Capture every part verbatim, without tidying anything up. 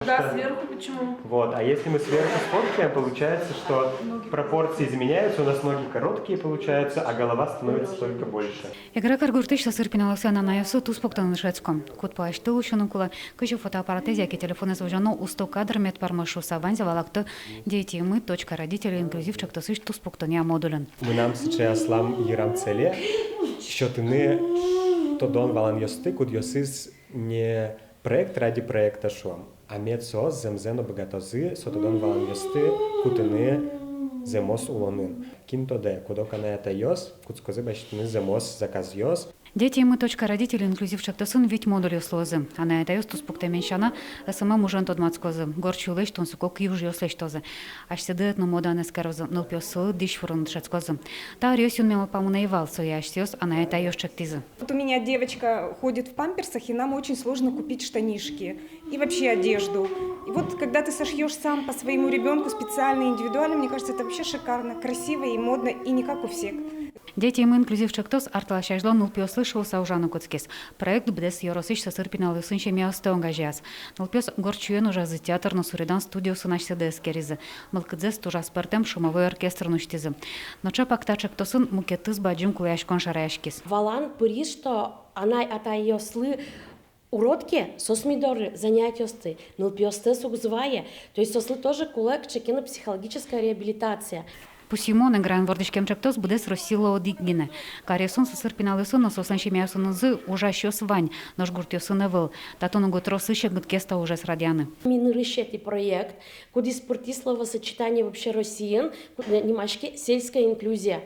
Да, сверху почему? Вот, а если мы сверху сфоткаем, получается, что пропорции изменяются, у нас ноги короткие получаются, а голова становится только больше. Эгра каргуртысь сосыр пиналъёслэн анайёссы туспуктыны дышетско. Куд палась тыл усьыны кулэ, кызьы фотоаппаратэз яке телефонэз возёно усто кадр мед пӧрмоз шуыса, ваньзэ валэкто дети и мы точка родители инклюзив ӵектосысь туспуктонъя модулын. Мынам сыӵе аслам йырам цели сётыны тодон-валанъёсты, кудъёсыз не проект ради проекта шуом, а мед соос зэмзэ но быгатозы со тодон-валанъёсты кутыны зэмос улонын. Кин тодэ, куд-ог анай-атайёс кутскозы басьтыны зэмос заказъёс. Дети и мы точка родители инклюзив ӵектосын вить модульёс луозы. Анай-атайёс туспуктэмен сяна, СММ ужен тодматскозы, горд сюйлэсь, тунсыко киужъёс лэсьтозы. Асьсэды этномодаен эскерозы, нылпиоссылы дӥсь вурыны дышетскозы. Та ӧръёс юнме малпамын ӧй вал, сое асьсэос анай-атайёс ӵектӥзы. Вот у меня девочка ходит в памперсах, и нам очень сложно купить штанишки и вообще одежду. И вот когда ты сошьёшь сам по своему ребёнку специально, индивидуально, мне кажется, это вообще шикарно, красиво и модно, и не как у всех. Дети и мы инклюзив ӵектос ар талэсь азьло нылпиослы шуыса ужаны кутскиз. Проект быдэс ёросысь сосыр пиналъёсын семьяосты огазеяз. Нылпиос горд сюен ужазы, театр но суредан студиосын асьсэды эскеризы. Мылкыдзэс туж аспӧртэм шумовой оркестрын усьтӥзы. Но ӵапак та ӵектосын мукетыз бадӟым кулэяськон шараяськиз. Валан пыриз, что анай-атайёслы урод ке, соос ми доры занятиосты, нылпиостэс уг вае, то есть соослы тоже кулэ кыӵе ке но психологическая реабилитация. Пусйымон, Эграын вордӥськем ӵектос быдэс Россилы одӥг гинэ. Каръёсын сосыр пиналъёсын но соослэн семьяосынызы ужасьёс вань, нош гуртъёсын ӧвӧл. Татын уго трослы секыт ке та ужез радъяны. Ми нырысетӥ проект, кудӥз пыртӥз словосочетание вообще Россиын, ку-, нимаське сельская инклюзия.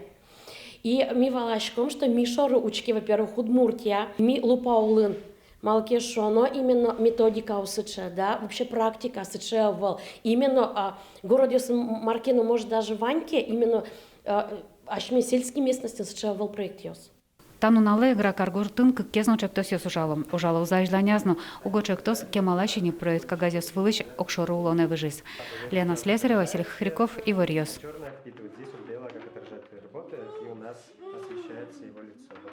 И ми валаськом, что ми шоры учке, во-первых, Удмуртия, ми лупа улын. Малы ке шуоно, именно методика сыӵе, да, вообще практика сыӵе ӧвӧл. Именно, а, городъёсын мар ке но, может, даже вань ке, именно, а, асьме сельской местностьын сыӵе ӧвӧл проектъёс. Та нуналэ Эгра каргуртын кыкез но ӵектосъёс ужало. Ужалозы азьланяз но, уго ӵектос кемалась ини проект кагазъёс вылысь огшоры улонэ выжиз. Лена Слесарева, Василий Хохряков, «Иворъёс». Освещается его лицо.